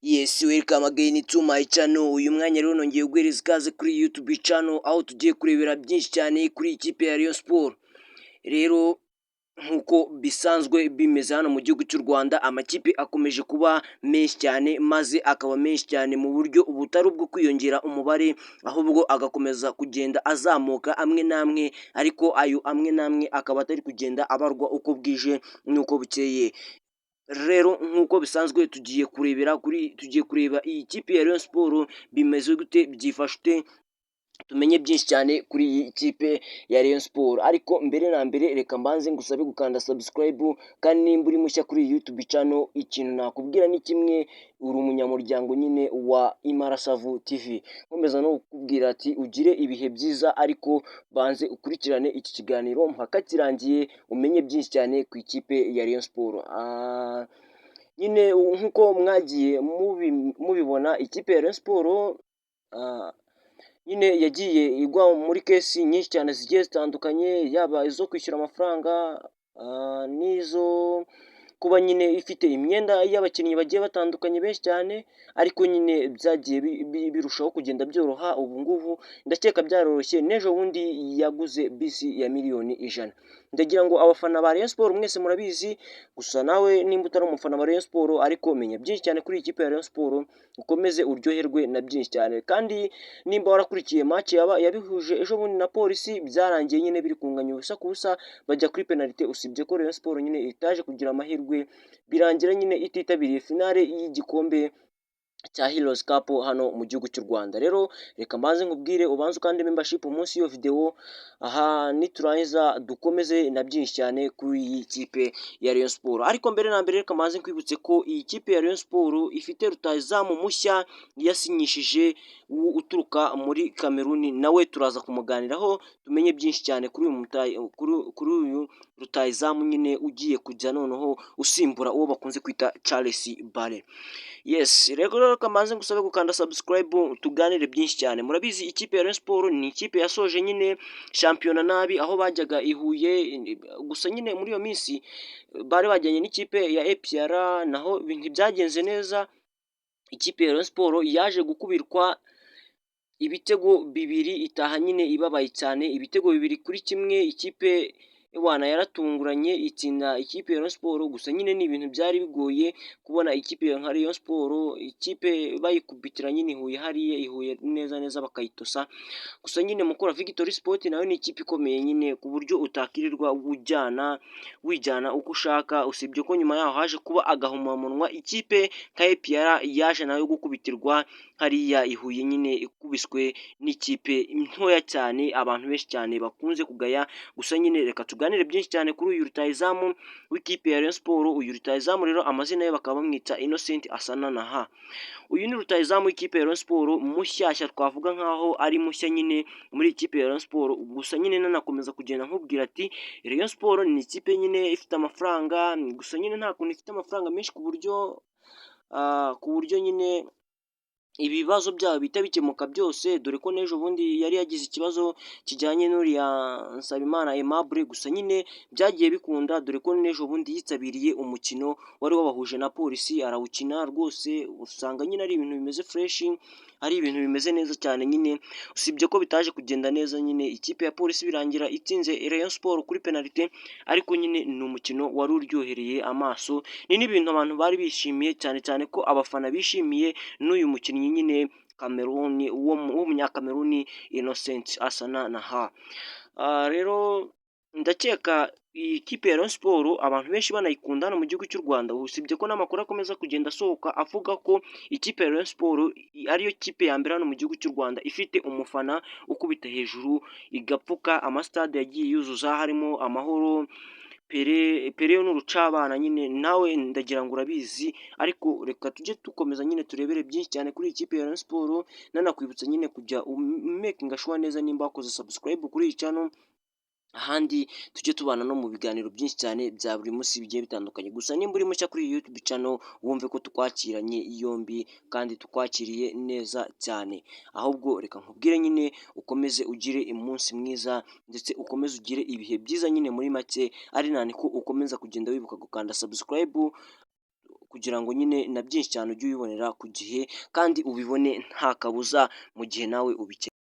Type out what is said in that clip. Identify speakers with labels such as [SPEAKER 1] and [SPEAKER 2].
[SPEAKER 1] Yes, welcome again to my channel. Uyu mwanya rero nongeye guhereza ikaze kuri YouTube channel, aho tugiye kurebera byinshi cyane kuri iyi kipe ya Rayon Sport. Rero nk'uko bisanzwe bimeze hano mu gihugu cy'u Rwanda, amakipe akomeje kuba menshi cyane, maze akaba menshi cyane mu buryo butari ubwo kwiyongera umubare, ahubwo agakomeza kugenda azamuka amwe n'amwe, ariko ayo amwe n'amwe akaba atari kugenda abarwa uko bwije n'uko bukeye. Rero nk'uko bisanzwe, tugiye kurebera kuri tugiye kureba iyi kipe ya Rayon Sport bimeze gute, byifashe ute, tumenye byinshi cyane kuri iyi kipe ya Rayon Sport. Ariko mbere na mbere, reka mbanze ngusabe gukanda subscribe, kandi nimba uri mushya kuri iyi YouTube channel, ikintu nakubwira ni kimwe: uri umunyamuryango nyine wa Imarasavu TV. Nkomeza no kukubwira ati ugire ibihe byiza, ariko banze ukurikirane iki kiganiro mpaka kirangiye, umenye byinshi cyane ku ikipe ya Rayon Sport. Nyine nk'uko mwagiye mubibona, ikipe ya Rayon Sport nyine yagiye igwa muri case nyinshi cyane zigiye zitandukanye, yaba izo kwishyura amafaranga n'izo kuba nyine ifite imyenda y'abakinnyi bagiye batandukanye benshi cyane, ariko nyine byagiye birushaho kugenda byoroha. Ubu ngubu ndakeka byaroroshye, n'ejo bundi yaguze bisi ya miliyoni 100. Ndagira ngo abafana ba Rayon Sport mwese murabizi, gusa nawe nimba utari umufana wa Rayon Sport, ariko menya byinshi cyane kuri iyi kipe ya Rayon Sport, ukomeze uryoherwe na byinshi cyane. Kandi nimba warakurikiye match yaba yabihuje ejo bundi na Polisi, byarangiye nyine biri kunganya 0-0, bajya kuri penalite. Usibye ko Rayon Sport nyine itaje kugira amahirwe, birangira nyine ititabiriye finale y'igikombe cya Heroes Cup hano mu gihugu cy'u Rwanda. Rero reka mbanze nkubwire ubanze ukande membership munsi y'iyo video, aha niturangiza dukomeze na byinshi cyane kuri iyi kipe ya Rayon Sport. Ariko mbere na mbere, reka mbanze nkwibutse ko iyi kipe ya Rayon Sport ifite rutahizamu mushya yasinyishije uturuka muri Kameruni, nawe turaza kumuganiraho, tumenye byinshi cyane kuri uyu rutahizamu nyine ugiye kujya noneho usimbura uwo bakunze kwita Charles Bale. Yes, rero reka mbanze ngusabe gukanda subscribe, tuganire byinshi cyane. Murabizi, ikipe ya Rayon Sport ni ikipe yasoje nyine shampiyona nabi, aho bajyaga i Huye. Gusa nyine muri iyo minsi bari bajyanye n'ikipe ya APR, naho ntibyagenze neza. Ikipe ya Rayon Sport yaje gukubirwa ibitego 2, itaha nyine ibabaye cyane, ibitego 2-1. Ikipe wana yaratunguranye itsinda ikipe ya Rayon Sport. Gusa nyine ni ibintu byari bigoye kubona ikipe nka Rayon Sport, ikipe bayikubitira nyine i Huye hariya i Huye neza neza bakayitosa. Gusa nyine Mukura Victory Sport nayo ni ikipe ikomeye nyine, ku buryo utakirirwa ujyana wijyana uko ushaka. Usibye ko nyuma yaho haje kuba agahomamunwa, ikipe nka APR yaje nayo gukubitirwa hariya i Huye nyine, ikubiswe n'ikipe ntoya cyane abantu benshi cyane bakunze kugaya. Gusa nyine reka tuganire byinshi cyane kuri uyu rutahizamu w'ikipe ya Rayon Sport. Uyu rutahizamu rero amazina ye bakaba bamwita Innocent Asana Naha. Uyu ni rutahizamu w'ikipe ya Rayon Sport mushyashya, twavuga nkaho ari mushya nyine muri ikipe ya Rayon Sport. Gusa nyine nanakomeza kugenda nkubwira ati Rayon Sport ni ikipe nyine ifite amafaranga, gusa nyine nta kuntu ifite amafaranga menshi ku buryo nyine ibibazo byabo bihita bikemuka byose, dore ko n'ejo bundi yari yagize ikibazo kijyanye n'uriya Nsabimana Aimable. Gusa nyine byagiye bikunda, dore ko n'ejo bundi yitabiriye umukino wari wabahuje na Polisi, arawukina rwose, usanga nyine ari ibintu bimeze fresh, ari ibintu bimeze neza cyane nyine, usibye ko bitaje kugenda neza nyine, ikipe ya Polisi birangira itsinze Rayon Sport kuri penalite, ariko nyine ni umukino wari uryohereye amaso, ni n'ibintu abantu bari bishimiye cyane cyane ko abafana bishimiye n'uyu mukinnyi nyine Cameroon, w'umunyakameruni Innocent Asana Naha. Rero ndakeka iyi kipe ya Rayon Sport abantu benshi banayikunda hano mu gihugu cy'u Rwanda, usibye ko n'amakuru akomeza kugenda asohoka avuga ko ikipe ya Rayon Sport ariyo kipe ya mbere hano mu gihugu cy'u Rwanda ifite umufana ukubita hejuru igapfuka. Amasitade yagiye yuzuza harimo Amahoro, Pele Pele ni urucabana nyine, nawe ndagira ngo urabizi. Ariko reka tujye dukomeza nyine turebere byinshi cyane kuri iyi kipe ya Rayon Sport, nanakwibutsa nyine kujya umakinga sure neza nimba wakoze subscribe kuri iyi channel, ahandi tujye tubana no mu biganiro byinshi cyane bya buri munsi bigiye bitandukanye. Gusa nimba uri mushya kuri iyi YouTube channel, wumve ko tukwakiranye yombi kandi tukwakiriye neza cyane. Ahubwo reka nkubwire nyine ukomeze ugire umunsi mwiza, ndetse ukomeze ugire ibihe byiza nyine muri make, ari nako ukomeza kugenda wibuka gukanda subscribe. kugira ngo nyine na byinshi cyane ujye ubibonera ku gihe kandi ubibone nta kabuza mu gihe nawe ubikeneye.